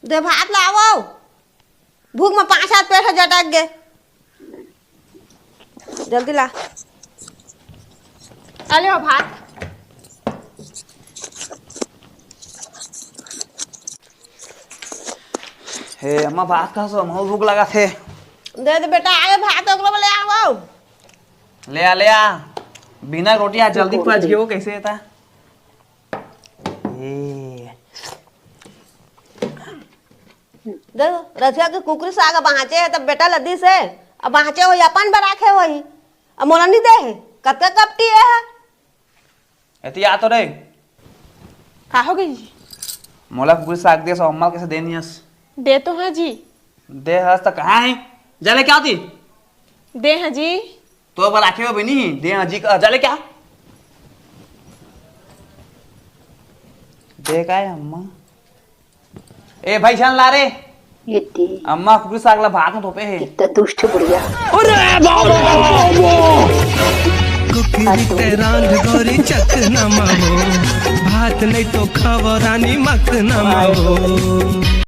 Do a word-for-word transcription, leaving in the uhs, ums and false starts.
दे भात लावव। भूख म पांच हाथ पेट ह जटक गे। जल्दी ला। अले हो भात। हे अम्मा, भात खासो, हमहू भूख लागत हे। दे दे बेटा, आगे भात ओकरो बर ले आवव। ले आ, ले आ। बिना रोटी आज जल्दी पच गे हो, कइसे हे त? ए। दे, रथिया के कुकरी साग बाँचे हे, त बेटा ल दिस हे। अब बाँचे होही, अपन बर राखे होही। अब मोला नइ दे हे। कतका कपटी ए ह। एती आ तो रे। का हो गे जी? मोला कुकरी साग दे, सो अम्मा ल कइसे दे नइ हस? दे तो हँव जी। दे हस त कहाँ हे? जा लेके आती। दे हँव जी। तो बर राखे हो बनी, दे हँव जी का, जा लेके आ। दे का हे अम्मा? ए भाई, झन ला रे। ये दी। अम्मा कुकरी साग ला भात म तोपे हे। कितना दुष्ट बुढ़िया। अरे बाबा। कुकरी ते रांध गोरी चकना मा हो, भात नहीं तो खावो रानी मखना मा हो।